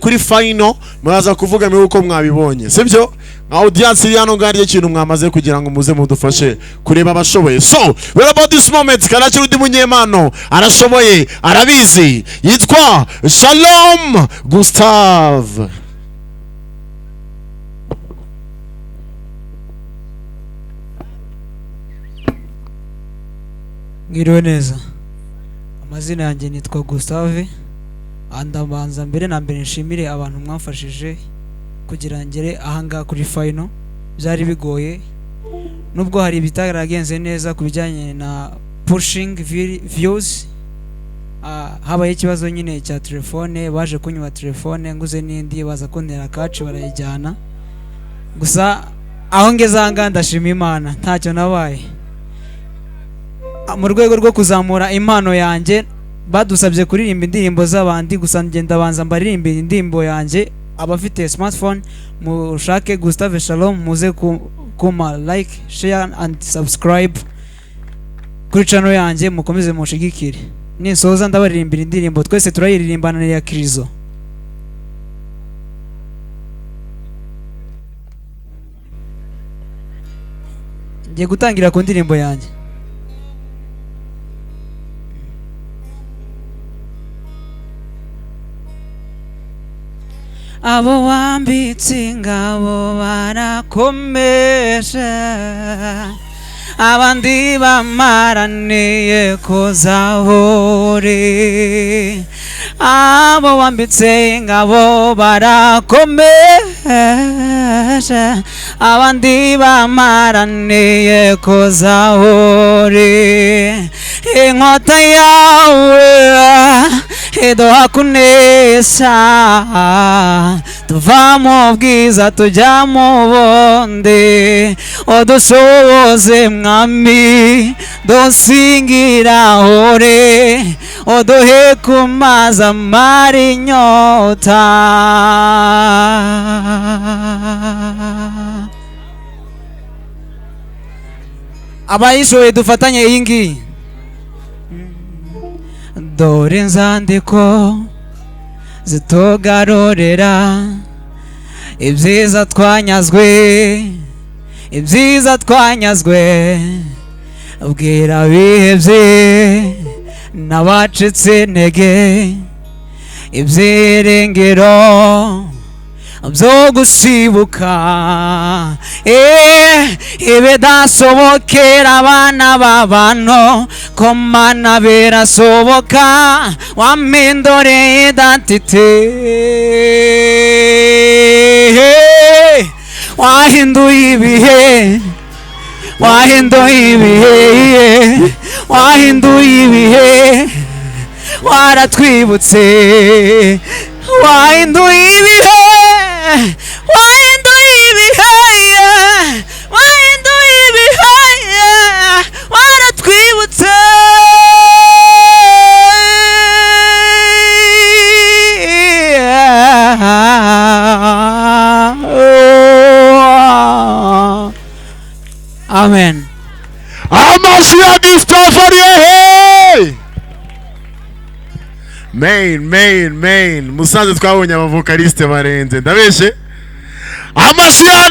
Kuri final muraza kuvuga mwe uko mwabibonye, sibyo? Nka audience iri hano ngaha, ikintu mwamaze kugira ngo muze mudufashe kureba abashoboye. So what about this moment? Karakira undi munyempano, arashoboye, arabizi, yitwa Shalom Gustave. Mwiriwe neza. Amazina yanjye nitwa Gustave. Ndabanza mbere na mbere nshimire abantu mwamfashije kugira ngere ahangaha kuri final. Byari bigoye, nubwo hari ibitaragenze neza ku bijyanye na pushing views. Habaye ikibazo nyine cya telefone, baje kunywa telefone, nguze n'indi baza kuntera kaci barayijyana. Gusa aho ngeze ahangaha ndashima Imana, ntacyo nabaye. Mu rwego rwo kuzamura impano yanjye, badusabye kuririmba indirimbo z'abandi, gusa ngenda banza mbaririmba indirimbo yanjye. Abafite smartphone mushake Gustave Shalom, muze kuma like, share and subscribe kuri channel yanjye, mukomeze mushigikire. Ninsoza ndabaririmbira indirimbo twese turayiririmbana ya Kirizo. Ngiye gutangira ku ndirimbo yanjye. Abo wambitse ingabo barakomeje, abandi bamaraniye kuzahore. Abo wambitse ingabo barakomeje, abandi bamaraniye kuzahore. Inkota yawe iduha kunesha, tuva mu bwiza tujya mu bundi. Udushoboze Mwami dusingira hore, uduhe kumaza amara inyota. Abayishoboye dufatanye iyi ngiyi. Dore inzandiko zitugarurira ibyiza twanyazwe, ibyiza twanyazwe. Bwira abihebye n'abacitse intege ibyiringiro byo gusibuka. Ibidasobokera abana b'abantu ko Mana birasoboka, wampinduriye identite, wahinduye ibihe, wahinduye ibihe, wahinduye ibihe, waratwibutse, wahinduye ibihe, wahinduye ibihe, wahinduye ibihe, waratwibutse. Amen. Amashyi ya Gustave arihehe? Main main main, Musanze twabonye abavokaliste barenze, ndabeshe? Amashyi ya